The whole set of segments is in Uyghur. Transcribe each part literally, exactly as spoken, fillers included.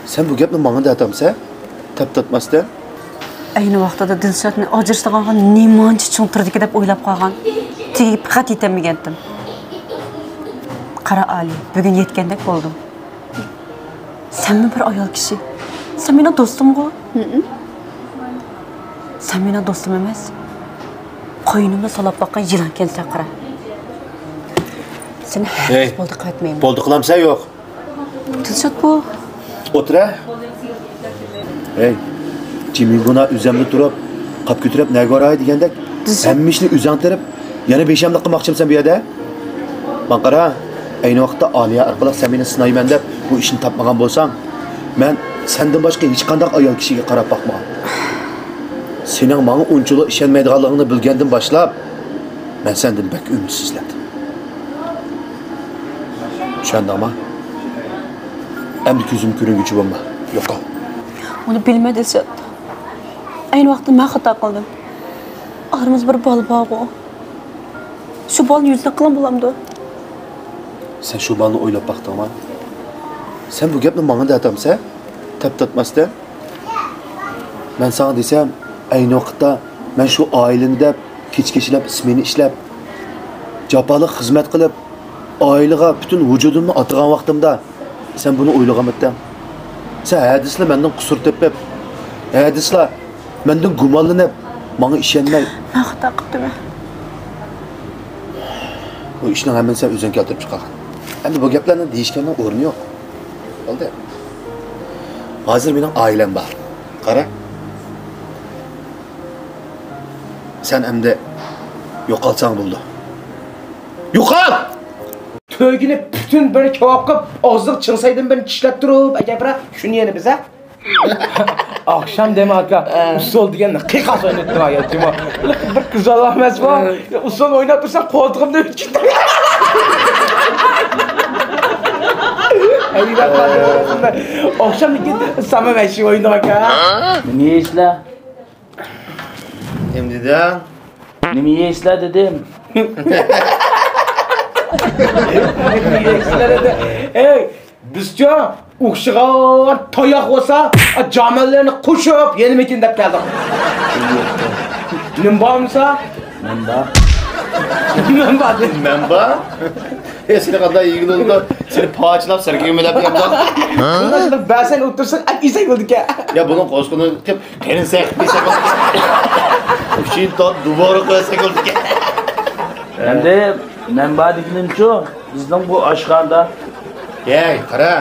سەن بۇ گەپنى ماڭا دەتامسەن؟ تەپ تارتماستىن. ئەينى ۋاقتىدا دىلشاتنى ئاجرىشىدىغانغا نېمانچە چوڭ تۇردىكى دەپ ئويلاپ قالغان. تېگىگە پەقەت يېتەلمىگەنتىم. قارا ئالىي، بۈگۈن يەتكەندەك بولدۇم. سەنمۇ بىر ئايال كىشى. سەن مېنىڭ دوستۇمغۇ؟ ھىم. سەن مېنىڭ دوستۇم ئەمەس. قوينۇمدا سولاپ باققان يىلانكەنسەن، قارا. سېنى ھەرگىز بولدى قايتمايمەن. بولدى قىلامسەن يوق؟ دىلشات بۇ. ئولتۇرە. ھەي، جىمىڭ گۇناھ ئۆزەمدە تۇرۇپ، قاپ كۆتۈرۈپ نەگە باراي دېگەندەك، دىلشات. ھەممە ئىشنى ئۆزەڭ تېرىپ، يەنە بىشەملىك قىلماقچىمسەن بۇ يەردە؟ ماڭا قارا، ئەينى ۋاقىتتا ئالىيە ئارقىلىق سەن مېنى سىنايمەن دەپ بۇ ئىشنى تاپمىغان بولساڭ، مەن سەندىن باشقا ھېچقانداق ئايال كىشىگە قاراپ باقمىغان. سېنىڭ ماڭا ئۇنچىۋالا ئىشەنمەيدىغانلىقىڭنى بىلگەندىن باشلاپ، مەن سەندىن بەك ئۈمىدسىزلەندىم. چۈشەندىڭما؟ ئەمدى كۆزۈم كۆرۈنگۈچە بولما. يوقال. ئۇنى بىلمە دىلشات. ئەينى ۋاقىتتا مەن خاتا قىلدىم. ئارىمىزدا بىر بالا بارغۇ. شۇ بالىنى يۈزلۈك قىلغان بولامدۇ؟ سەن شۇ بالىنى ئويلاپ باقتىڭما؟ سەن بۇ گەپنى ماڭا دەتامسەن؟ تەپ تارتماستىن. مەن ساڭا دېسەم، ئەينى ۋاقىتتا مەن شۇ ئائىلىنى دەپ، كېچە-كېچىلەپ ئىسمېنا ئىشلەپ، جاپالىق خىزمەت قىلىپ، ئائىلىغا پۈتۈن ۋۇجۇدۇمنى ئاتىغان ۋاقتىمدا، سەن بۇنى ئويلىغانمىدىڭ؟ سەن ھەدىسىلا مەندىن قۇسۇر تېپىپ، ھەدىسىلا مەندىن گۇمانلىنىپ، ماڭا ئىشەنمەي. مەن خاتا قىپتىمەن. بۇ ئىشنىڭ ھەممىنى سەن ئۆزۈڭ كەلتۈرۈپ چىقارغان. ئەمدى بۇ گەپلەرنى دېيىشكەننىڭ ئورنى يوق. بولدى. ھازىر مېنىڭ ئائىلەم بار. قارا. سەن ئەمدى يوقالساڭ بولىدۇ. يوقال! تۆگىنى پۈتۈن بىر كاۋاپ قىلىپ، ئاغزىغا چىڭسايدىن بىرنى چىشلەپ تۇرۇپ، ئەكەپرە، شۇنى يەنە بىزە. ئاخشام دەم ئاكا، ئۇسسۇل دېگەننى قىيقاس ئوينىتىپ تۇرغان جۇمۇ. بىر گۈزەل ئەمەسمۇ؟ ئۇسسۇل ئويناپ تۇرسام، قولتۇقۇمدىن ئۆتۈپ كېتىدۇ. ئاخشام لېكىن سامان مەشىق ئوينىدىم ئاكا. نېمە يەيسىلەر؟ نېمە دېدىڭ؟ نېمە يەيسىلەر دېدىم. نېمە يەيسىلەر دېدى. ئەي، بىزچۇ ئوخشىغان تاياق بولسا، جامەنلەرنى قوشۇپ يېنىمىكىن دەپ كەلدۇق. نېمە بارمىسا؟ مەن بار. مەن بار دېدى. مەن بار؟ ئە، سېنى قانداق يېگىلى بولىدۇ؟ سېنى پاچىلاپ سىركىگە مىلەپ يەمدۇق. بۇنداق بەرسەڭ ئولتۇرساڭ، ئەپ يېسەڭ بولىدىكەن. يا، بۇنىڭ قورسىقىنى قىپ، قېنى سەك، دېسەك بولىدىكەن. ئۈچىنچى تون دۇبارە قويساق بولىدىكەن. ئەمدى مەن بار دېگىنىمچۇ، بىزنىڭ بۇ ئاشخانىدا. ھەي، قارا،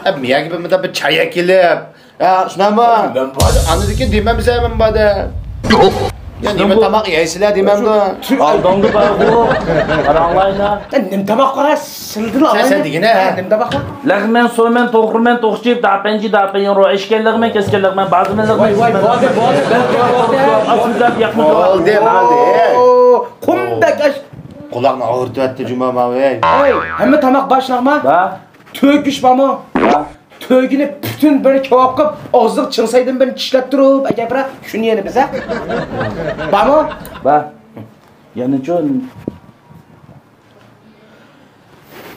ئەپ، مېيەگە بىر مۇنداق بىر چاي ئەكېلىپ، ھە، شۇنداقمۇ؟ مەن بار. ئاندىن كېيىن دېمەمسەن مەن بار دەپ. يا، نېمە تاماق يەيسىلەر دېمەمدۇ؟ ئالدىڭدا بارغۇ. قاراڭلاينا. يا، نېمە تاماق بار؟ سىلدىلا سەن، سەن دېگىنە، ھە. نېمە تاماق بار؟ لەغمەن، سومەن، توخۇمەن، توخچىپ، داپەنجى، داپەن، رو، ئەشكەن لەغمەن، كەسكەن لەغمەن، بازىمەن لەغمەن. ۋاي، ۋاي، بولدى، بولدى، بولدى، بولدى. ئاسمىداپ، ياقمىداپ. بولدى، بولدى. ئوو، قۇمدەك ئاش. قۇلاقنى ئاغرىتىۋەتتى جۇما ماۋۇ، ھەي. ھەي، ھەممە تاماق بار شۇنداقمۇ؟ بار. تۆگە گۆش بارمۇ؟ بار. تۆگىنى پۈتۈن بىر كاۋاپ قىلىپ، ئاغزىغا چىڭسايدىن بىرنى چىشلەپ تۇرۇپ، ئەكەپرە، شۇنى يەنە بىزە. بارمۇ؟ بار. يەنىچۇ؟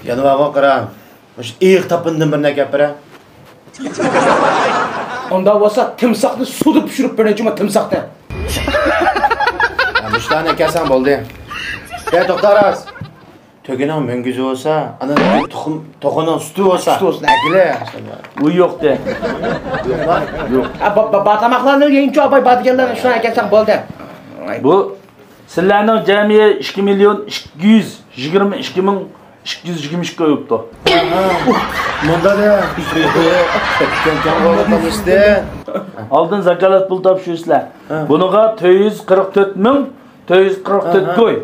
يەنە بارغۇ، قارا. مۇشۇ ئېيىق تاپىنىدىن بىرنى ئەكەپرە. ئۇنداق بولسا، تىمساھنى سۇدا پىشۇرۇپ بىرنى جۇما تىمساھنى. ھە، مۇشۇلارنى ئەكەلسەڭ بولدى. يا، توختا راست. تۆگىنىڭ مۈڭگۈزى بولسا، ئاندىن تۇخۇم، توخۇنىڭ سۈتى بولسا. سۈتى بولسا. ئەگىلە. ئۇ يوقتى. يوقما؟ يوق. ئا، با-، با-، بار تاماقلارنى يەيمىچۇ، ئاپاي، بار دېگەنلەرنى شۇنى ئەكەلسەڭ بولدى. بۇ سىلەرنىڭ جەمئىي ئىككى مىليون ئىككى يۈز يىگىرمە ئىككى مىڭ ئىككى يۈز يىگىرمە ئىككى قويۇپتۇ. مۇندا دە. ئالدىن زاكالەت پۇل تاپشۇرىسىلەر. ھە. بۇنىڭغا تۆت يۈز قىرىق تۆت مىڭ تۆت يۈز قىرىق تۆت ئاھا. كوي.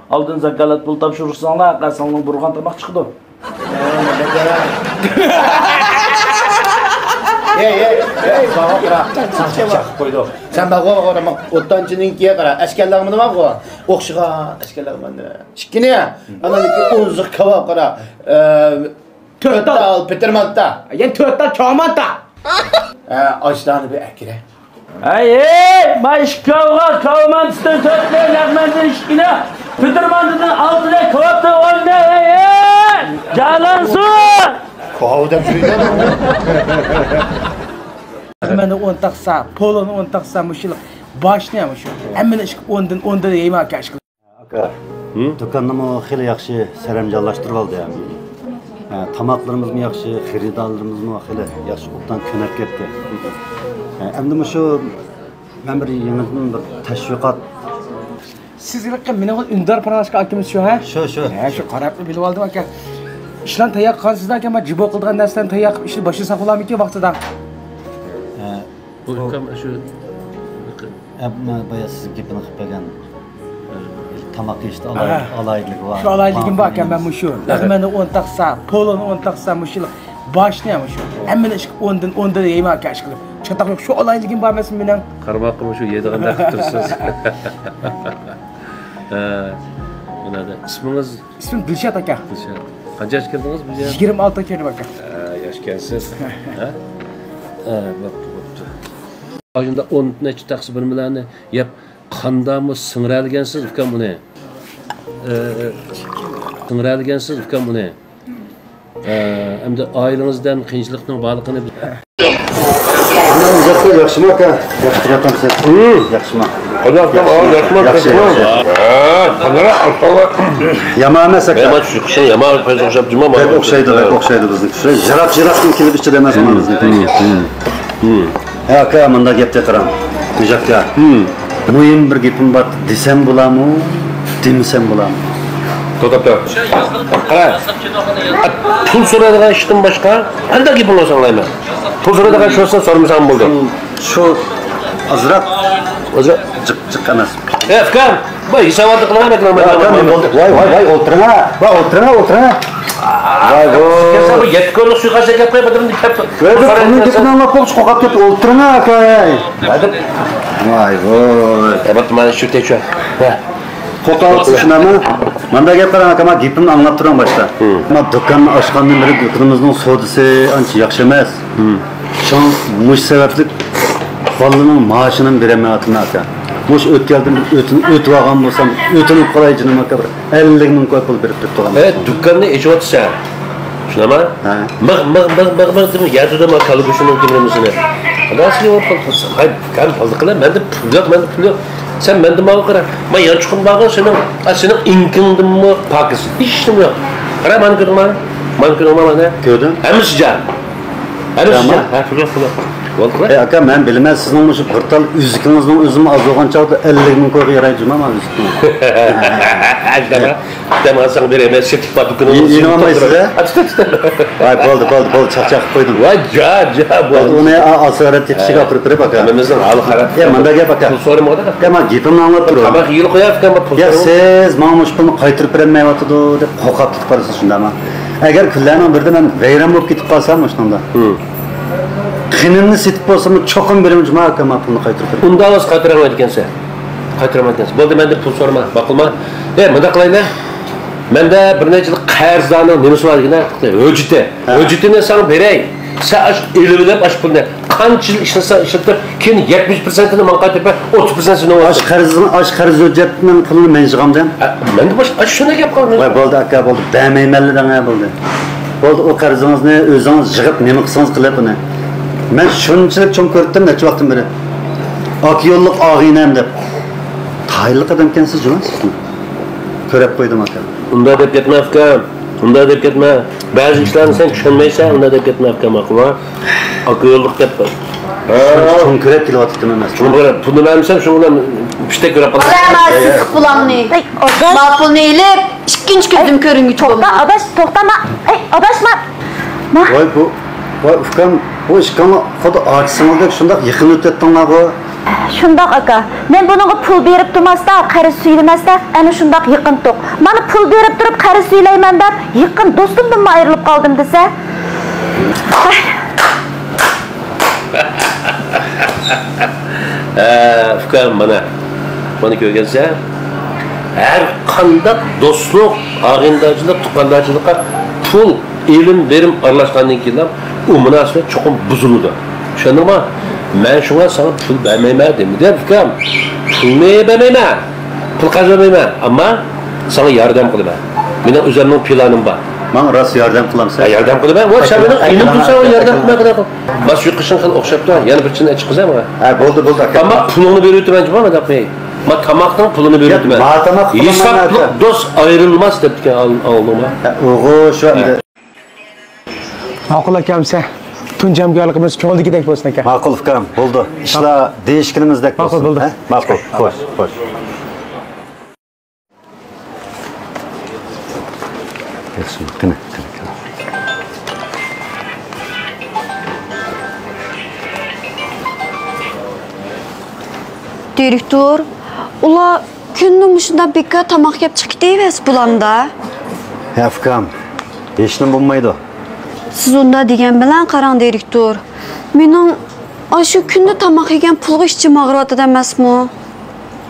ئالدىن زاكالەت پۇل تاپشۇرساڭلار، ھەققە ساڭلىڭ بۇرغان تاماق چىقىدۇ. ھەي، ھەي، ھەي، بابا، قارا. ساڭا چاقىپ قويدۇق. سەن بابا، قارا، ماڭا ئوتتانچىنىڭكىگە قارا. ئەشكەنلەرمىنى بارغۇ. ئوخشىغان ئەشكەنلەرمەن. ئىككىنى، ئانىڭكى ئۇزۇق كاۋاپ قارا. ئە، تۆت تال پېتىرمانتا. يەنە تۆت تال چاۋمانتا. ئە، ئاشلارنى بىر ئەكىرە. ھەي، ھەي، ما ئىككى كاۋىغا كاۋمانتىسىدىن تۆتنى، لەغمەندىن ئىككىنى، پېتىرمانتىدىن ئالتىنى، كاۋاپتىن ئوننى، ھەي، ھەي! جالانسۇ! كاۋا دەپ يۈرىدۇ. ئۇنتاقسا، پولۇنى ئۇنتاقسا، مۇشۇ باشنى مۇشۇ ھەممىنى ئىشقىپ ئوندىن ئوندىن يەيمەن ئاكا، ئىشقىلىپ. ئاكا، دۇكاننىمۇ خېلى ياخشى سەرەنجاملاشتۇرۇۋالدى. ھە، تاماقلىرىمىزمۇ ياخشى، خېرىدارلىرىمىزمۇ خېلى ياخشى ئوبدان كۆنۈپ كەتتى. ھە، ئەمدى مۇشۇ مەن بىر يېڭىدىن بىر تەشۋىقات. سىز ھېلىقى مېنىڭ ئۈندىدار پاراڭلاشقان ئاكىمىز شۇ، ھە؟ شۇ، شۇ. ھە، شۇ قاراپلا بىلىۋالدىم ئاكا. ئىشلارنى تەييار قىلغان سىزدە ئاكا، مەن جىبو قىلىدىغان نەرسىلەرنى تەييار قىلىپ ئىشنى باشلىساق بولامىكىن ۋاقتىدا؟ ھە. بۇ ئۇكام شۇ ئە، مانا بايا سىزنىڭ گېپىنى قىلىپ بەرگەن تاماق يېيىشتە ئالاي-، ھە. ئالاھىدىلىكى بار. شۇ ئالاھىدىلىكىم بار ئاكا، مەن مۇشۇ لەغمەننى ئون تاقسا، پولۇنى ئون تاقسا، مۇشۇ باشنى مۇشۇ ھەممىنى ئىشقىلىپ ئوندىن ئوندىن يەيمەن ئاكا، ئىشقىلىپ. چاتاق يوق، شۇ ئالاھىدىلىكىم بار ئەمەسمۇ مېنىڭ؟ قارىماققا مۇشۇ يەيدىغاندەك قىلىپ تۇرىسىز. ھە، مانا ئىسمىڭىز؟ ئىسمىم دىلشات ئاكا. دىلشات. قانچە ياشقا كىردىڭىز بۇ يەردە؟ يىگىرمە ئالتىغا كىردىم ئاكا. ھە، ياشكەنسىز. ھە؟ ھە، بوپتۇ، بوپتۇ. ئايدا ئون نەچچە تەخسە بىرمىلەرنى يەپ، قانداقمۇ سىڭرەلىگەنسىز ئۇكام ئۇنى؟ ئە، سىڭرەلىگەنسىز ئۇكام ئۇنى؟ ئە، ئەمدى ئائىلىڭىزدە قىيىنچىلىقنىڭ بارلىقىنى بىز ياخشىمۇ ئاكا؟ ياخشى تۇرۇۋاتامسىز؟ ياخشىمۇ؟ ياخشى، ياخشى. يامان ئەمەس ئاكا. بەك ئوخشايدۇ، بەك ئوخشايدۇ بىزنىڭكى. يىراق-يىراقتىن كېلىپ ئىچىدە ئەمەس بىزنىڭكى. ھە ئاكا، مۇنداق گەپتە قاراڭ. گۈزەل ئاكا. مۇھىم بىر گېپىم بار دېسەم بولامۇ، دېمىسەم بولامۇ؟ توختاپ تۇر. قارا. پۇل سورايدىغان ئىشتىن باشقا قانداق گېپىڭ بولسا ئاڭلايمەن. پۇل سورايدىغان ئىش بولسا سورىمىساڭ بولدى. شۇ ئازراق ئازراق جىق، جىق ئەمەس. ئەي ئۇكام، بۇ ھېساباتنى قىلىڭا. ۋاي، ۋاي، ۋاي، ئولتۇرۇڭا. ۋاي، ئولتۇرۇڭا، ئولتۇرۇڭا. ۋاي، ۋاي. يەتتە كۆللۈك سۇيقەستكە كەپ قويۇپ، ئادەمنى كەپ. ئۆزى پۇلنىڭ گېپىنى ئاڭلاپ بولغۇچە قورقۇپ كەتتى. ئولتۇرۇڭا ئاكا. ۋاي، ۋاي. ئەبەت مانا شۇ تەچۈ. قوقاڭ شۇنداقمۇ؟ مانداق گەپ قىلىڭ ئاكا، مانا گېپىمنى ئاڭلاپ تۇرۇڭ باشتا. مانا دۇكاننى ئاچقاندىن بېرى دۇكىنىمىزنىڭ سودىسى ئانچە ياخشى ئەمەس. شۇڭا مۇشۇ سەۋەبلىك بالىنىڭ مائاشىنى بېرەلمەيۋاتىمەن ئاكا. مۇشۇ ئۆتكەلدىن ئۆتۈن-، ئۆتۈۋالغان بولسام، ئۆتۈنۈپ قالاي جېنىم ئاكا، بىر ئەللىك مىڭ كوي پۇل بېرىپ تۇرۇپ تۇرغان بولسام. دۇكاننى ئېچىۋاتىسەن. شۇنداقمۇ؟ ھە. مىغ، مىغ، مىغ، مىغ، مىغ دېمە، يەتتە دېمە، كاللا گۆشىنىڭ كېمىرمىسىنى. خالاسىنى بولۇپ قالدى. ھاي، كەم بالدى قىلە، مەندە پۇل يوق، مەندە پۇل يوق. سەن مەندە ماۋۇ قارا. مانا يانچۇقۇم بارغۇ سېنىڭ، ئا، سېنىڭ ئېڭىكىڭدىنمۇ پاكىز. ھېچنېمە يوق. قارا، مانا كۆردۈڭمۇ؟ مانا كۆردۈڭمۇ مانا؟ كۆردۈم. ھەممىسى جان. ھەممىسى جان. ھە، پۇل يوق، پۇل يوق. بولدى قىلە. ئەي ئاكا، مەن بىلىمەن، سىزنىڭ مۇشۇ بىر تال ئۈزۈكىڭىزنىڭ ئۆزىمۇ ئاز بولغان چاغدا ئەللىك مىڭ كويغا يارايدۇ جۇما مانا ئۈزۈكىڭىز. دەم ئالساڭ بېرەي، مەن سېتىپ بار دۇكىنىڭنى. يېنىۋالمايسىز ھە؟ ۋاي، بولدى، بولدى، بولدى، چاقچاق قىلىپ قويدۇم. ۋاي جا، جا، بولدى. ئۇنى ئاسارەت تېپىشىگە ئاپىرىپ بېرىپ ئاكا. ھەممىمىزنىڭ ھالى خاراب. يا مانداق گەپ ئاكا. پۇل سورىمىغۇدا. يا مانا گېپىمنى ئاڭلاپ تۇرۇڭ. تاماق يېيىلىپ قويار ئىكەن، پۇل يا سورىمىغۇدا. سىز ماڭا مۇشۇ پۇلنى قايتۇرۇپ بېرەلمەيۋاتىدۇ دەپ قورقۇپ كېتىپ بارىسىز شۇنداقمۇ؟ ئەگەر كۈنلەرنىڭ بىرىدە مەن ۋەيران بولۇپ كېتىپ قالسام مۇشۇنىڭدا. قېنىمنى سېتىپ بولسىمۇ چوقۇم بېرىمەن جۇما ئاكا، مانا پۇلنى قايتۇرۇپ بېرىمەن. ئۇنداق بولسا قايتۇرالمايدىكەنسەن. قايتۇرمايدىكەنسىز. بولدى، مەندىن پۇل سورىما، ماقۇلما؟ ئە، مۇنداق قىلايلى. مەندە بىر نەچچە يىل قەرزدارنىڭ نېمىسى بار دېگىنە، ھۆججىتى. ھە. ھۆججىتىنى ساڭا بېرەي. سەن ئاش ئېلىۋېلىپ ئاش پۇلنى. قانچە يىل ئىشلىسەڭ ئىشلىتىپ، كېيىن يەتمىش پىرسەنتىنى ماڭا قايتۇرۇپ بېرىپ، ئوتتۇز پىرسەنت سېنىڭ. ئاش قەرزىنى، ئاش قەرز ھۆججەتنىڭ پۇلىنى مەن يىغامدىم. ئە، مەندە باشقا ئاش شۇنى گەپ قىلدىم. ۋاي، بولدى ئاكا، بولدى. بەرمەيمەنلا دەڭە، بولدى. بولدى، ئۇ قەرزىڭىزنى ئۆزىڭىز يىغىپ، نېمە قىلسىڭىز قىلىپ ئۇنى. مەن شۇنچىلىك چوڭ كۆرۈپتىم نەچچە ۋاقىتتىن بېرى. ئاكا يوللۇق ئاغىنەم دەپ. تايىنلىق ئادەم ئىكەنسىز جۇمۇ سىزمۇ. كۆرۈپ قويدۇم ئاكا. ئۇنداق دەپ كەتمە ئۇكام. ئۇنداق دەپ كەتمە. بەزى ئىشلارنى سەن چۈشەنمەيسەن، ئۇنداق دەپ كەتمە ئۇكام، ماقۇلما؟ ئاكا يوللۇق دەپ. چوڭ كۆرۈپ كېلىۋاتىدىكەن ئەمەس. چوڭ كۆرۈپ، پۇلنى بەرمىسەم شۇ بىلەن پىشتەك كۆرۈپ قالىسەن. ئالا ما سېسىق بۇلاڭنى. ئەي، ئاداش. ما پۇلنى ئېلىپ، ئىككىنچى كۆزۈم كۆرۈنگۈچە توختا، بولمىدى. ئاداش، توختاما. ئەي، ئاداش، ما. ما. ۋاي بۇ، ۋاي ئۇكام، بۇ ئىككىڭلار خۇددى ئاچىسىڭىزدەك شۇنداق يېقىن ئۆتۈۋەتتىڭلارغۇ. شۇنداق ئاكا، مەن بۇنىڭغا پۇل بېرىپ تۇرماستا، قەرز سۈيلىمەستە، ئەنە شۇنداق يېقىن تۇق. مانا پۇل بېرىپ تۇرۇپ قەرز سۈيلەيمەن دەپ، يېقىن دوستۇمدىنمۇ ئايرىلىپ قالدىم دېسە. ھە، ئۇكام، مانا، مانا كۆرگەنسەن، ھەر قانداق دوستلۇق، ئاغىنىدارچىلىق، تۇغقاندارچىلىققا پۇل ئېلىم بېرىم ئارىلاشقاندىن كېيىنلا ئۇ مۇناسىۋەت چوقۇم بۇزۇلىدۇ. چۈشەندىڭما؟ مەن شۇڭا ساڭا پۇل بەرمەيمەن دېمىدىم، ئۇكام. پۇلنى بەرمەيمەن. پۇل قەرز بەرمەيمەن. ئەمما ساڭا ياردەم قىلىمەن. مېنىڭ ئۆزۈمنىڭ پىلانىم بار. ماڭا راست ياردەم قىلامسەن؟ ھە، ياردەم قىلىمەن. ۋاي، سەن مېنىڭ ئىنىم تۇرساڭ، ياردەم قىلماي قانداق قىل؟ ماس يۇقىشىڭ خېلى ئوخشاپتۇ. يەنە بىر چىنە ئىچكۈزەم. ھە، بولدى، بولدى، ئاكا. ئەمما پۇلۇڭنى بېرىۋېتىمەن جۇما، مانداق قىل. ما تاماقنىڭ پۇلىنى بېرىۋېتىمەن. ما تاماق پۇلۇم ھېسابلىق ئاكا. دوست ئايرىلماس دەپتىكەن، ئاڭلىدىڭمۇ؟ ھە، ئوغۇ، شۇ ئەمدى. ماقۇل ئاكام، سەن تۇنجى ھەمكارلىقىمىز كۆڭۈلدىكىدەك بولسۇن ئاكا. ماقۇل ئۇكام، بولدى. ئىشلار دېيىشكىنىمىزدەك بولسۇن. ماقۇل، بولدى. ھە؟ ماقۇل، خوش، خوش. ياخشى، قېنى، قېنى، قېنى. دىرېكتور، ئۇلار كۈندە مۇشۇنداق بىكار تاماق يەپ چىقىپ كېتىۋەرسە بولامدا؟ ھە، ئۇكام، ھېچنېمە بولمايدۇ. سىز ئۇنداق دېگەن بىلەن قاراڭ، دىرېكتور. مېنىڭ ئاشۇ كۈندە تاماق يېگەن پۇلغا ئىچىم ئاغرىۋاتىدۇ ئەمەسمۇ؟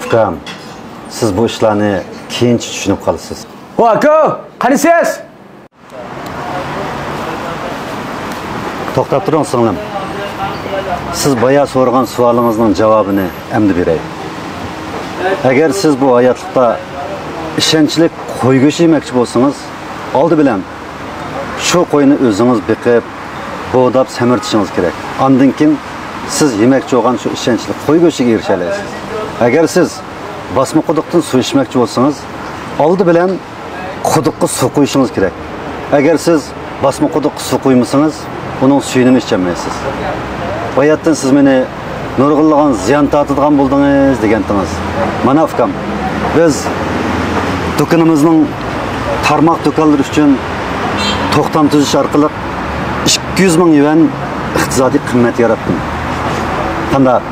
ئۇكام، سىز بۇ ئىشلارنى كېيىنچە چۈشىنىپ قالىسىز. ۋاكۇ، قانىسىز؟ توختاپ تۇرۇڭ، سىڭلىم. سىز بايا سورىغان سوئالىڭىزنىڭ جاۋابىنى ئەمدى بېرەي. ئەگەر سىز بۇ ھاياتلىقتا ئىشەنچلىك قوي گۆشى يېمەكچى بولسىڭىز، ئالدى بىلەن شۇ قوينى ئۆزىڭىز بېقىپ، بوداپ، سەمرىتىشىڭىز كېرەك. ئاندىن كېيىن سىز يېمەكچى بولغان شۇ ئىشەنچلىك قوي گۆشىگە ئېرىشەلەيسىز. ئەگەر سىز باسما قۇدۇقتىن سۇ ئىچمەكچى بولسىڭىز، ئالدى بىلەن قۇدۇققا سۇ قۇيۇشىڭىز كېرەك. ئەگەر سىز باسما قۇدۇققا سۇ قۇيمىسىڭىز، ئۇنىڭ سۈيىنىمۇ ئىچەلمەيسىز. باياتتىن سىز مېنى نۇرغۇنلىغان زىيان تارتىدىغان بولدىڭىز دېگەنتىڭىز. مانا ئۇكام، بىز دۇكىنىمىزنىڭ تارماق دۇكانلىرى ئۈچۈن توختام تۈزۈش ئارقىلىق ئىككى يۈز مىڭ يۈەن ئىقتىسادىي قىممەت ياراتتىم. قانداق؟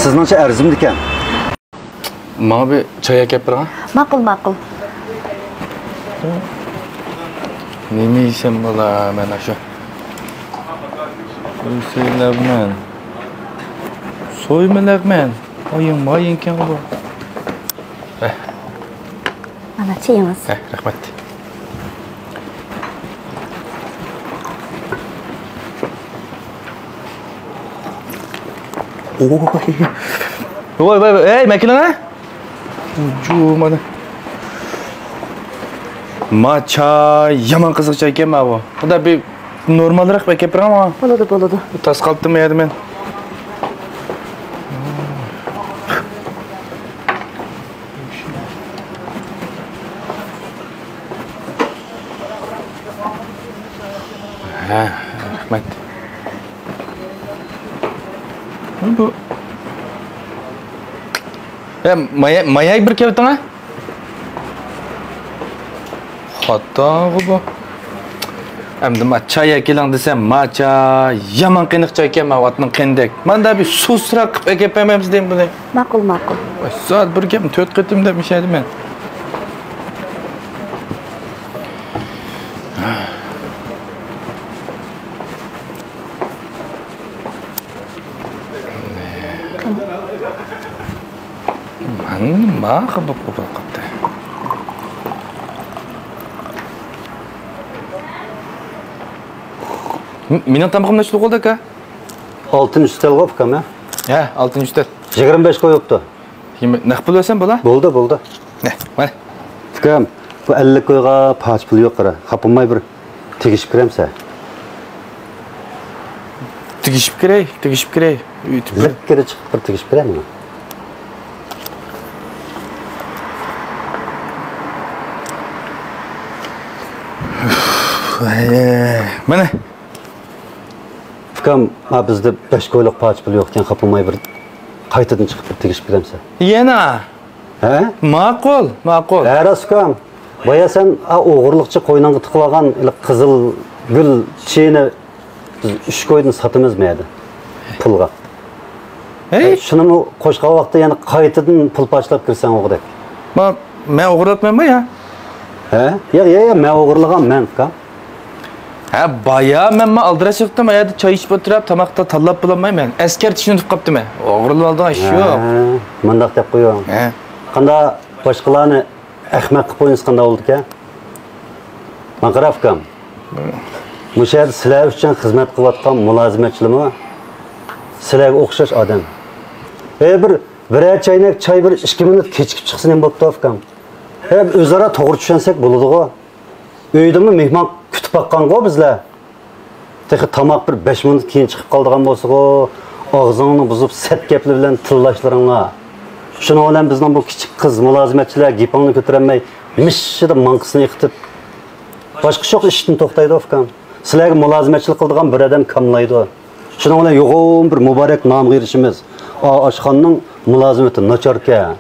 سىزنىڭچە ئەرزىمدىكەن؟ ماڭا بىر چاي ئەكەپ بېرىڭە. ماقۇل، ماقۇل. نېمە يېسەم بولا مەن ئاشۇ؟ سۆيمىلەرمەن. سۆيمىلەرمەن. مايىن، مايىنكەن بۇ. ھە. مانا چېيىڭىز. ھە، رەھمەت. ۋاي، ۋاي، ۋاي، ئەي، مەكىلىڭە. جۇ، مانا. ما چاي يامان قىزىق چايكەن، ما بۇ. خۇدا بىر نورمالراق بىر ئەكەپ بېرىڭ ماڭا. بولىدۇ، بولىدۇ. تاس قالدىم يەردە مەن. ھە، رەھمەت. بۇ. ھە، مايا، ماياي بىر كەۋىتىڭە. خاتاغۇ بۇ. ئەمدى ما چاي ئەكېلىڭ دېسەم، ما چاي يامان قېنىق چايكەن، ما ئاتنىڭ قېنىدەك. ماندا بىر سۇسراق قىلىپ ئەكەپ بەرمەمسىز دەيمەن بۇنى. ماقۇل، ماقۇل. سائەت بىر گەپنى تۆت قېتىم دەپ ئىشەيدىمەن. مانا، ما خاپا بولۇپ قاپتۇ. م-، مېنىڭ تامىقىم نەچچىلىك بولدى، ئاكا؟ ئالتىنچى ئۈستەلغۇ، ئۇكام، ھە؟ ھە، ئالتىنچى ئۈستەل. يىگىرمە بەش قويۇپتۇ. يىگىرمە، نەق پۇل بەرسەم بولا؟ بولدى، بولدى. نە، مانا. ئۇكام، بۇ ئەللىك كويغا پاچە پۇل يوق، قارا. خاپىماي بىر تېگىشىپ كىرەمسە؟ تېگىشىپ كىرەي، تېگىشىپ كىرەي. ئۆتۈپ كىر. لىككىدە چىقىپ بىر تېگىشىپ كىرەي مانا. مانا. ئۇكام، ھا، بىزدە بەش كويلۇق پاچە پۇل يوق ئىكەن، خاپىماي بىر قايتىدىن چىقىپ بىر تېگىشىپ كىرەمسە؟ يەنە؟ ھە؟ ماقۇل، ماقۇل. ھە، راست ئۇكام. بايا سەن، ئا، ئوغرىلىقچە قوينۇڭغا تىقىۋالغان قىزىل گۈل چېيىنى بىز ئۈچ كويدىن ساتىمىز مەدە پۇلغا. ھەي؟ شۇنىمۇ قوشقان ۋاقىتتا يەنە قايتىدىن پۇل پاچىلاپ كىرسەڭ ئوغرىدەك. ما، مەن ئوغرىلاپمەنمۇ يا؟ ھە؟ ياق، ياق، ياق، مەن ئوغرىلىغان مەن، ئۇكام. ھە، بايا مەنمۇ ئالدىراش چىقتىم، ئۇ يەردە چاي ئىچىپ ئولتۇرۇپ، تاماقتا تاللاپ بولالمايمەن. ئەسكەرتىشنى ئۇنتۇپ قاپتىمەن. ئوغرىلىۋالدىغان ئىش يوق. ھە، مۇنداق دەپ قويۇڭ. ھە. قاندا باشقىلارنى ئەخمەق قىلىپ ئوينىسا قانداق بولىدىكەن؟ ماقىراف ئۇكام. مۇشۇ يەردە سىلەر ئۈچۈن خىزمەت قىلىۋاتقان مۇلازىمەتچىلىرىمۇ سىلەرگە ئوخشاش ئادەم. ھە، بىر، بىرەر چاينەك چاي بىر ئىككى مىنۇت كېچىكىپ چىقسا نېمە بوپتۇ ئۇكام؟ ھە، ئۆزئارا توغرا چۈشەنسەك بولىدىغۇ. ئۆيدىمۇ مېھمان باققانغۇ بىزلەر. تېخى تاماق بىر بەش مىنۇت كېيىن چىقىپ قالىدىغان بولسىغۇ، ئاغزىڭنى بۇزۇپ سەت گەپلەر بىلەن تىللاشلىرىڭلار. شۇنىڭ بىلەن بىزنىڭ بۇ كىچىك قىز مۇلازىمەتچىلەر گېپىڭنى كۆتۈرەلمەي مىششىدە ماڭقىسىنى ئېقىتىپ، باشقا شۇ ئىشتىن توختايدۇ، ئۇكام. سىلەرگە مۇلازىمەتچىلىك قىلىدىغان بىر ئادەم كاملايدۇ. شۇنىڭ بىلەن يوغان بىر مۇبارەك نامىغا ئېرىشىمىز. ئا، ئاشخانىنىڭ مۇلازىمىتى ناچاركەن،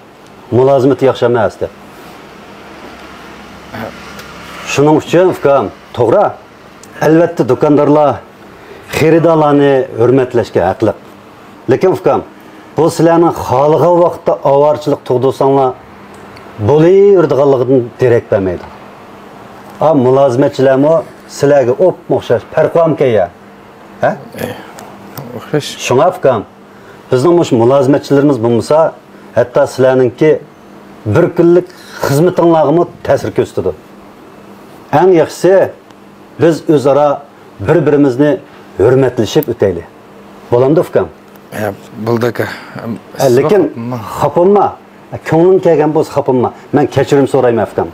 مۇلازىمىتى ياخشى ئەمەس دەپ. شۇنىڭ ئۈچۈن، ئۇكام، توغرا، ئەلۋەتتە، دۇكاندارلار خېرىدارلارنى ھۆرمەتلەشكە ھەقلىق. لېكىن، ئۇكام، بۇ سىلەرنىڭ خالىغان ۋاقىتتا ئاۋارىچىلىك تۇغدۇرساڭلار بولۇۋېرىدىغانلىقىدىن دېرەك بەرمەيدۇ. ئا، مۇلازىمەتچىلەرمۇ سىلەرگە ئوپمۇ ئوخشاش پەرقى بارمىكەن يا؟ ھە؟ ئوخشاش. شۇڭا، ئۇكام، بىزنىڭ مۇشۇ مۇلازىمەتچىلىرىمىز بولمىسا، ھەتتا سىلەرنىڭكى بىر كۈنلۈك خىزمىتىڭلارغىمۇ تەسىر كۆرسىتىدۇ. ئەڭ ياخشىسى، بىز ئۆزئارا بىر-بىرىمىزنى ھۆرمەتلىشىپ ئۆتەيلى. بولامدۇ، ئۇكام؟ ھە، بولدى، ئاكا. ھە، سىزمۇ لېكىن خاپا بولماڭ. خاپا بولما. كۆڭلۈڭ كەلگەن بولسا خاپا بولما. مەن كەچۈرۈم سورايمەن، ئۇكام.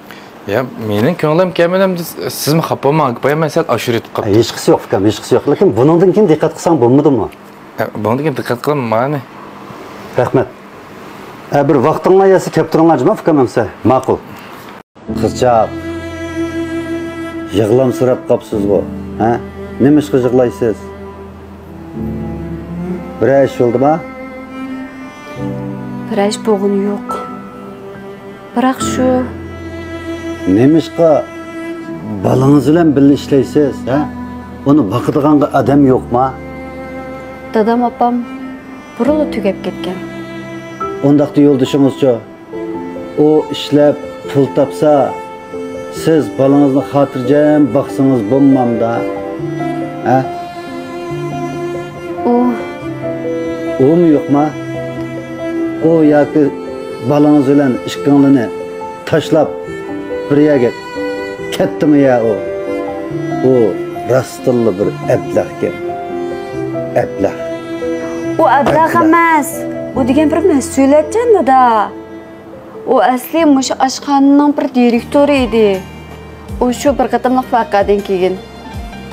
يا، مېنىڭ كۆڭلۈم كەلمىدى، سىزمۇ خاپا بولماڭ، ئاكا. بايا مەن سەل ئاشۇرۇۋېتىپ قاپتىم. ھېچقىسى يوق، ئۇكام، ھېچقىسى يوق. لېكىن بۇنىڭدىن كېيىن دىققەت قىلساڭ بولمىدىمۇ؟ ھە، بۇنىڭدىن كېيىن دىققەت قىلىمەن، مانا. رەھمەت. ھە، بىر ۋاقتىڭلار يەتسە كەپ تۇرۇڭلار، جۇمۇ، ئۇكام، ئەمسە. ماقۇل. قىزچاق، يىغلامسىراپ قاپسىزغۇ، ھە؟ نېمىشقا يىغلايسىز؟ بىرەر ئىش بولدىما؟ بىرەر ئىش بولغىنى يوق. بىراق شۇ. نېمىشقا بالىڭىز بىلەن بىللە ئىشلەيسىز، ھە؟ ئۇنى باقىدىغانغا ئادەم يوقما؟ دادام، ئاپام بۇرۇنلا تۈگەپ كەتكەن. ئۇنداقتا يولدىشىڭىزچۇ؟ ئۇ ئىشلەپ پۇل تاپسا، سىز بالىڭىزنى خاتىرجەم باقسىڭىز بولمامدا؟ ھە؟ ئۇ. ئۇمۇ يوقما؟ ئۇ ياكى بالىڭىز بىلەن ئىككىڭلىنى تاشلاپ بىر يەرگە كەتتىمۇ يا ئۇ؟ ئۇ راستتىنلا بىر ئەبلەخكەن. ئەبلەخ. ئۇ ئەبلەخ ئەبلەخ. ئەمەس. ئۇ دېگەن بىر مەسئۇلىيەتچان دادا. ئۇ ئەسلى مۇشۇ ئاشخانىنىڭ بىر دىرېكتورى ئىدى. ئۇ شۇ بىر قېتىملىق ۋەقەدىن كېيىن.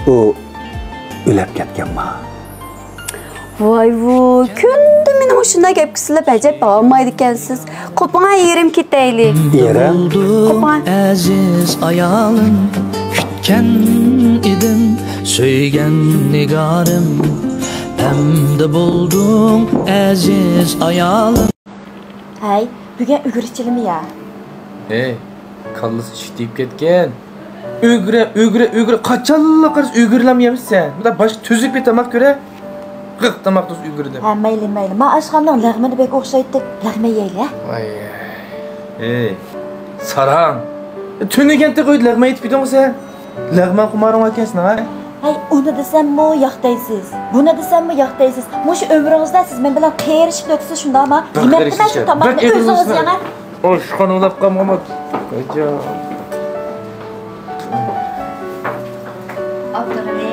ئۇ ئۆلۈپ كەتكەنما؟ ۋاي ۋۇ، كۈندە مېنى مۇشۇنداق گەپكە سېلىپ ئەجەب ئالمايدىكەنسىز. قوپۇڭا يېرىم كېتەيلى. يېرىم؟ قوپۇڭا. ئەزىز ئايالىم، كۈتكەن ئىدىم، سۆيگەن نىگارىم، ئەمدى بولدۇڭ ئەزىز ئايالىم. ھەي، بۈگۈن ئۈگرە ئىچىلىمۇ يا؟ ھەي، كاللىسى ئىشىك تېگىپ كەتكەن. ئۈگرە، ئۈگرە، ئۈگرە، قاچانلا قارىسا ئۈگرىلەم يەمسەن. مۇنداق باشقا تۈزۈك بىر تاماق كۆرە. غىق تاماق تۇز ئۈگرىدىم. ھە، مەيلى، مەيلى. ما ئاشخانىنىڭ لەغمىنى بەك ئوخشايتتى. لەغمەن يەيلى، ھە؟ ۋاي. ھەي، ساراڭ. تۈنۈگۈن تېخى ئۆيدە لەغمەن ئېتىپ يېدىڭغۇ سەن. لەغمەن خۇمارىڭ باركەن سېنىڭ، ھە؟ ھەي، ئۇنى دېسەممۇ ياق دەيسىز، بۇنى دېسەممۇ ياق دەيسىز. مۇشۇ ئۆمرىڭىزدە سىز مەن بىلەن قېرىشىپ ئۆتىسىز شۇنداقما؟ بىر يېمەپتىمەن شۇ قېرىشىپ، تاماقنى بىر ئۆزىڭىز ئېغىزنى. يەڭە. ئوشۇققا ئۇلاپ قالمىغان. ئابدۇغېنى،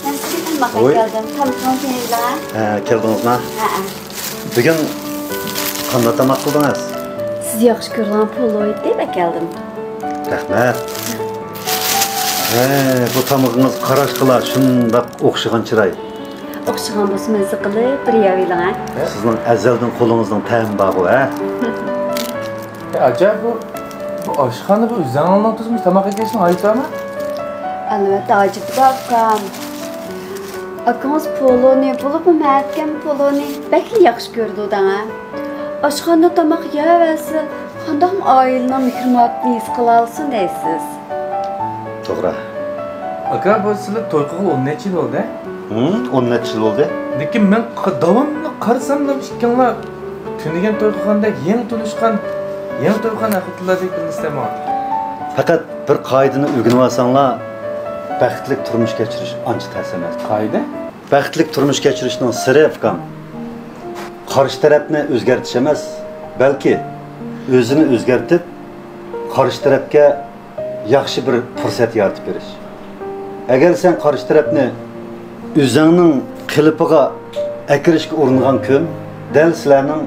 مەن سىزگە تاماق ۋوي. ئەكەلدىم. تامىقىڭىزنى يەڭلار. ھە، كەلدىڭىزما؟ ھەئە. بۈگۈن قانداق تاماق قىلدىڭىز؟ سىز ياخشى كۆرىدىغان پولۇ ئېتىپ ئەكەلدىم. رەھمەت. ھە، بۇ تامىقىڭىز قاراشقىلا شۇنداق ئوخشىغان چىراي. ئوخشىغان بولسا مەززە قىلىپ بىر يەۋېلىڭە. سىزنىڭ ئەزەلدىن قولىڭىزنىڭ تەمى بارغۇ، ھە؟ ئەي، ئاجايىپ بۇ، بۇ ئاشخانا بۇ ئۆزۈڭلارنىڭ تۇزمۇش تاماق ئەكەشنىڭ ھايىتى بارمۇ؟ ئەلۋەتتە ھاجىتى بار ئۇكام. ئاكىڭىز پولۇنى، بولۇپمۇ مەتكەم پولۇنى بەكلا ياخشى كۆرىدۇ دەڭە. ئاشخانىدا تاماق يەۋەرسە، قانداقمۇ ئائىلىنىڭ مېھرى-مۇھەببىتىنى ھېس قىلالىسۇن دەيسىز؟ توغرا. ئاكا، بۇ سىلەر توي قىلغىلى ئون نەچچە يىل بولدى؟ ھىم، ئون نەچچە يىل بولدى. لېكىن مەن ق-، داۋاملىق قارىساملا ئىككىڭلار تۈنۈگۈن توي قىلغاندەك يېڭى تونۇشقان، يېڭى توي قىلغان ئەخلىتىلەردەك بىلىنىسىلەر ماڭا. پەقەت بىر قائىدىنى ئۆگىنىۋالساڭلار، بەختلىك تۇرمۇش كەچۈرۈش ئانچە تەس ئەمەس. قائىدە؟ بەختلىك تۇرمۇش كەچۈرۈشنىڭ سىرى، ئۇكام، قارشى تەرەپنى ئۆزگەرتىش ئەمەس، بەلكى ئۆزىنى ئۆزگەرتىپ، قارشى تەرەپكە ياخشى بىر پۇرسەت يارىتىپ بېرىش. ئەگەر سەن قارشى تەرەپنى ئۆزۈڭنىڭ قېلىپىغا ئەكىرىشكە ئۇرۇنغان كۈن، دەل سىلەرنىڭ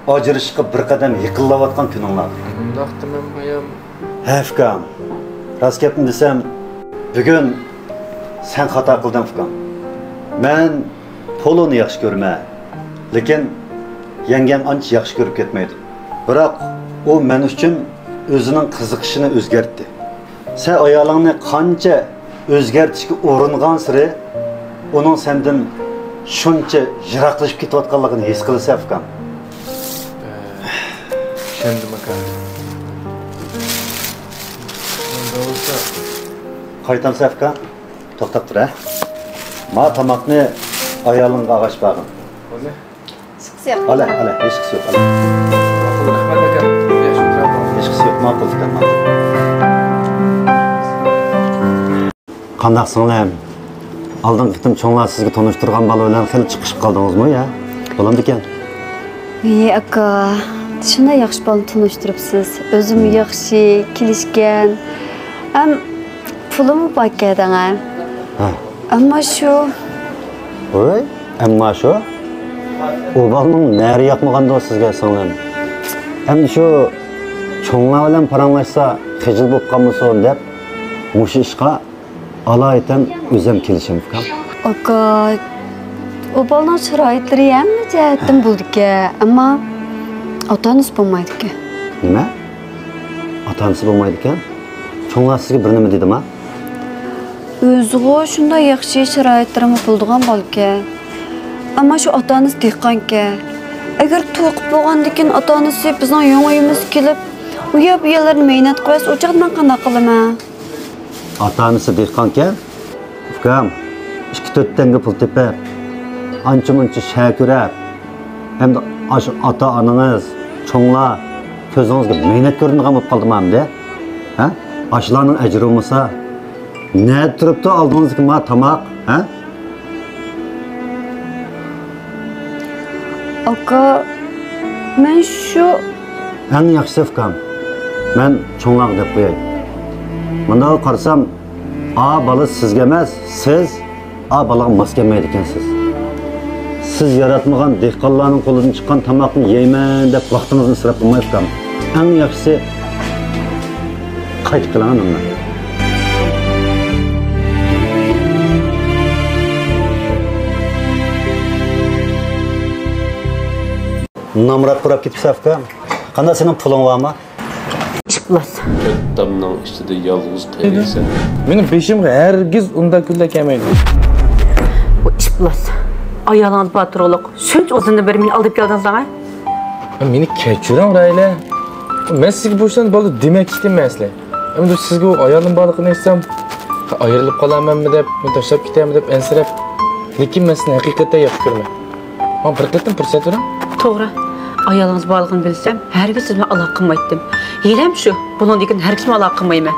ئاجرىشىشقا بىر قەدەم يېقىنلاۋاتقان كۈنۈڭلار. ئۇنداقتا مەن بايام. ھە، ئۇكام. راست گەپنى دېسەم، بۈگۈن سەن خاتا قىلدىڭ، ئۇكام. مەن پولونى ياخشى كۆرىمەن، لېكىن يەڭگەڭ ئانچە ياخشى كۆرۈپ كەتمەيدۇ. بىراق ئۇ مەن ئۈچۈن ئۆزىنىڭ قىزىقىشىنى ئۆزگەرتتى. سەن ئايالىڭنى قانچە ئۆزگەرتىشكە ئۇرۇنغانسېرى، ئۇنىڭ سەندىن شۇنچە يىراقلىشىپ كېتىۋاتقانلىقىنى ھېس قىلىسەن، ئۇكام. ئە، چۈشەندىم، ئاكا. ئۇنداق بولسا، قايتامسەن، ئۇكام؟ توختاپ تۇر، ھە. ما تاماقنى ئايالىڭغا ئاغاش بەرگىن. بولدى. ئىشقىسى يوق. ئالە، ئالە، ھېچقىسى يوق، ئالە. ماقۇل، رەھمەت، ئاكا. ياخشى ئولتۇرۇڭ. ھېچقىسى يوق، ماقۇل، ئۇكام، ماقۇل. قانداق سىڭلىم؟ ئالدىنقى قېتىم چوڭلار سىزگە تونۇشتۇرغان بالا بىلەن خېلى چىقىشىپ قالدىڭىزمۇ يا؟ بولامدىكەن؟ ۋىي، ئاكا، شۇنداق ياخشى بالىنى تونۇشتۇرۇپسىز. ئۆزىمۇ ياخشى، كېلىشكەن. ھەم پۇلىمۇ باركەن دەڭە. ھە. ئەمما شۇ. ۋوي، ئەمما شۇ. ئۇ بالىنىڭ نەرى ياقمىغاندۇ سىزگە، سىڭلىم؟ ئەمدى شۇ چوڭلار بىلەن پاراڭلاشسا خىجىل بولۇپ قالمىسۇن دەپ، مۇشۇ ئىشقا ئالايىتەن ئۆزۈم كېلىشىم، ئۇكام. ئاكا، ئۇ بالىنىڭ شارائىتلىرى ھەممە جەھەتتىن بولىدىكەن، ئەمما ئاتا-ئانىسى بولمايدىكەن. نېمە؟ ئاتا-ئانىسى بولمايدىكەن؟ چوڭلار سىزگە بىر نېمە دېدىما؟ ئۆزىغۇ شۇنداق ياخشى شارائىتلىرىمۇ بولىدىغان بالىكەن. ئەمما شۇ ئاتا-ئانىسى دېھقانكەن. ئەگەر توي قىلىپ بولغاندىن كېيىن ئاتا-ئانىسى بىزنىڭ يېڭى ئۆيىمىزگە كېلىپ، ئۇ يەر-بۇ يەرلەرنى مەينەت قىلىۋەتسە، ئۇ چاغدا مەن قانداق قىلىمەن؟ ئاتا-ئانىسى دېھقانكەن، ئۇكام، ئىككى تۆت تەڭگە پۇل تېپىپ، ئانچە-مۇنچە شەھەر كۆرۈپ، ئەمدى ئاشۇ ئاتا-ئانىڭىز، چوڭلار كۆزىڭىزگە مەينەت كۆرۈنىدىغان بولۇپ قالدىما ئەمدى؟ ھە؟ ئاشۇلارنىڭ ئەجرى بولمىسا، نەدە تۇرۇپتۇ ئالدىڭىزدىكى ما تاماق، ھە؟ ئاكا، مەن شۇ. ئەڭ ياخشىسى ئۇكام، مەن چوڭلارغا دەپ قوياي. مۇنداق قارىسام، ئا بالا سىزگە ئەمەس، سىز ئا بالىغا ماس كەلمەيدىكەنسىز. سىز ياراتمىغان دېھقانلارنىڭ قولىدىن چىققان تاماقنى يەيمەن دەپ ۋاقتىڭىزنى ئىسراپ قىلماي ئۇكام. ئەڭ ياخشىسى قايتىپ كېلىڭ مەن بىلەن. نامرات پۇراپ كېتىپسەن ئۇكام. قانداق سېنىڭ پۇلۇڭ بارمۇ؟ ئىپلاس. تۆت تامنىڭ ئىچىدە يالغۇز قېلىسەن. مېنىڭ بېشىمغا ھەرگىز ئۇنداق كۈنلەر كەلمەيدۇ. بۇ ئىپلاس. ئايالىڭىز بار تۇرۇقلۇق شۇنچە ئۇزۇندىن بېرى مېنى ئالداپ كەلدىڭىز دەڭە. مېنى كەچۈرۈڭ، راھىلە. مەن سىزگە بۇ ئىشلارنى بالىدا دېمەكچى ئىكەنمەن ئەسلى. ئەمدى سىزگە ئۇ ئايالىم بارلىقىنى ئېيتسام، ئايرىلىپ قالارمەنمۇ دەپ، مېنى تاشلاپ كېتەرمۇ دەپ ئەنسىرەپ. لېكىن مەن سىزنى ھەقىقەتەن ياخشى كۆرىمەن. ماڭا بىر قېتىم پۇرسەت بېرىڭ. توغرا. ئايالىڭىز بارلىقىنى بىلسەم، ھەرگىز سىز بىلەن ئالاقە قىلمايتتىم. ھېلىھەم شۇ، بۇنىڭدىن كېيىن ھەرگىزمۇ ئالاقە قىلمايمەن.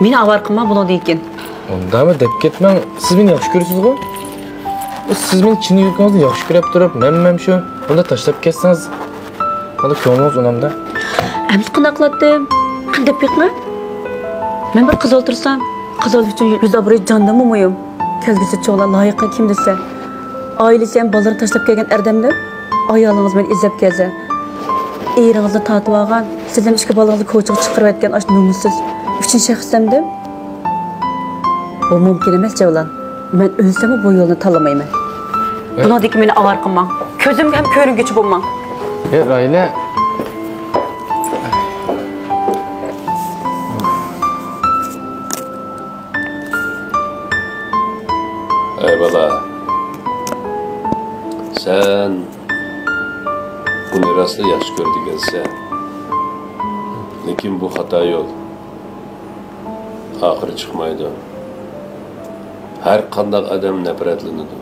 مېنى ئاۋارە قىلماڭ بۇنىڭدىن كېيىن. ئۇنداقمۇ دەپ كەتمەڭ. سىز مېنى ياخشى كۆرىسىزغۇ؟ سىز مېنى چىن يۈرىكىڭىزدىن ياخشى كۆرۈپ تۇرۇپ، مەنمۇ شۇ، بۇنداق تاشلاپ كەتسىڭىز، مانا كۆڭلىڭىز ئۇنامدا. ئەمدى قانداق قىلاتتىم؟ قېنى دەپ بېقىڭە. مەن بىر قىز ئولتۇرسام، قىز ئولتۇرسام يۈز ئابرۇيى جاندىنمۇ مۇھىم. كەلگۈسى چوڭلار لايىقى كىم دېسە، ئائىلىسى ھەم بالىلىرىنى تاشلاپ كەلگەن ئەردەمدىن ئايالىڭىز مېنى ئىزدەپ كەلسە، ئېرىڭىزنى تارتىۋالغان، سىز ھەم ئىككى بالىڭىزنى كوچىغا چىقىرىۋەتكەن ئاشۇ نومۇسسىز ئۈچىنچى شەخس دەمدىم؟ بۇ مۇمكىن ئەمەس، جەۋلان. مەن ئۆلسەممۇ بۇ يولنى تاللىمايمەن. ئە؟ بۇنىڭدىن كېيىن مېنى ئاۋارە قىلماڭ. كۆزۈمگە ھەم كۆرۈنگۈچى بولماڭ. ئە، راھىلە. ئەي بالا، سەن ئۇنى راسلا ياخشى كۆرىدىكەنسەن. لېكىن بۇ خاتا يول. ئاخىرى چىقمايدۇ. ھەر قانداق ئادەم نەپرەتلىنىدۇ.